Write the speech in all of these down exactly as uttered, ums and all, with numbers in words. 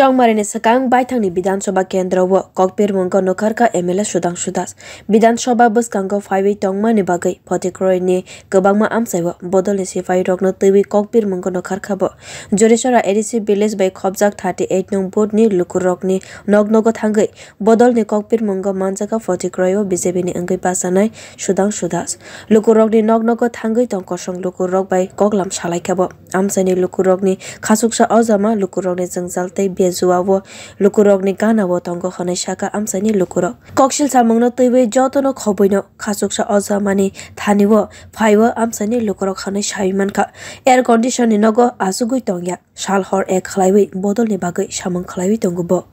Tongmarini swkang baithangni Bidhan Sabha kendro o kokpirmungo nukharkha M L A Sudhangshu Das. Bidhan Sabha bwskango phaiwi tongmani bagwi photikroi ni kwbangma amchai o bodolni sipairokno twiwi kokpirmungo nukharkha bo. Jurishora A D C village bai khopjak thirty eight nung booth ni lukurokni nok nogo thangwi bodolni kokpirmungo manjakha photikroi o B J P ni wngwi bachanai Sudhangshu Das. Lukurokni nok nogo thangwi tong kosong lukurok bai koklam salaikha bo. Amchaini lukurokni khasuksa ojama lukurokni jwngjal tei bejua o lukurokni gana o tongo hwnwi sakha amchaini lukurok. Koksil samungno twiwi jotono khoboino khasuksa ojamani thani o phai o amchaini lukurok hwnwi sawi mankha. Air condition ni nogo achugwi tongya, sal hor ek khlaiwi bodolni bagwi samung khlaiwi tongo bo.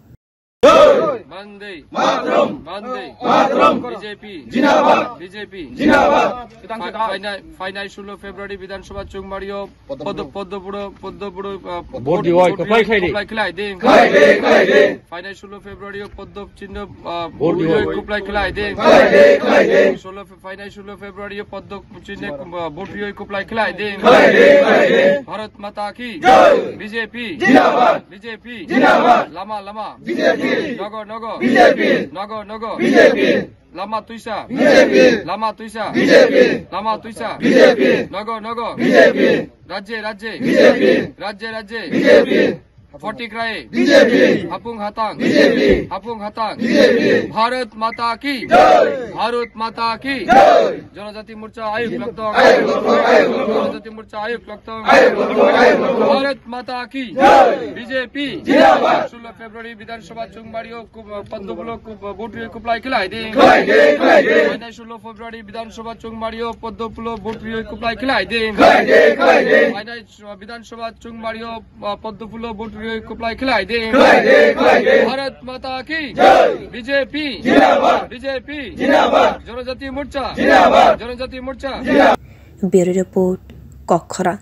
Vande Mataram! Vande Mataram! B J P! Jindabad! B J P! Jindabad! Phainai, phainai sulo February Bidhan Sabha Chungmario Poddo, Poddo Budo, Poddo Budo, uh, Vote diwai, Vote kuplai diwai, khlai di. Kuplai khlai di. Khlai di, khlai di. Phainai sulo February Poddo Chinno, uh, Vote diwai. Kuplai khlai di. Khlai di, khlai di. Sulo Fe-, phainai sulo February Poddo Chinno, uh, Vote diwai kuplai khlai di. Khlai di, khlai di. Bharat Mata ki. Jai. B J P. Jindabad. B J P. Jindabad. Lama, lama. B J P. Nogo, nogo. B J P. Nogo, nogo. B J P. Lama twisa. B J P. Lama twisa. B J P. Lama twisa. B J P. Nogo, nogo. B J P. Rajye, rajye. B J P. Rajye, rajye. B J P. Photikrae. B J P. Hapung hatang. B J P. Hapung hatang. B J P. Bharat Mata ki. Jai. Bharat Mata ki. Jai. Janajati Morcha ayuk loktong. Ayuk loktong, ayuk loktong. Janajati Morcha ayuk loktong. Ayuk loktong, ayuk loktong. Bharat Mata ki. Jai. B J P. Jindabad. Sulo February Bidhan Sabha Chungmario Kub-, Poddo Budo Kub-, Vote diwai kuplai khlai di. Khlai di, khlai di. Phainai sulo February Bidhan Sabha Chungmario Poddo Budo Vote diwai kuplai khlai di. Khlai di, khlai di. Phainai Bidhan Sabha Chungmario, uh, Poddo Budo Vote diwai kuplai khlai di. Khlai di, khlai di. Bharat Mata ki. Jai. B J P. Jindabad. B J P. Jindabad. Janajati Morcha. Jindabad. Janajati Morcha. Jindabad. Bureau Report, Kokkhorang.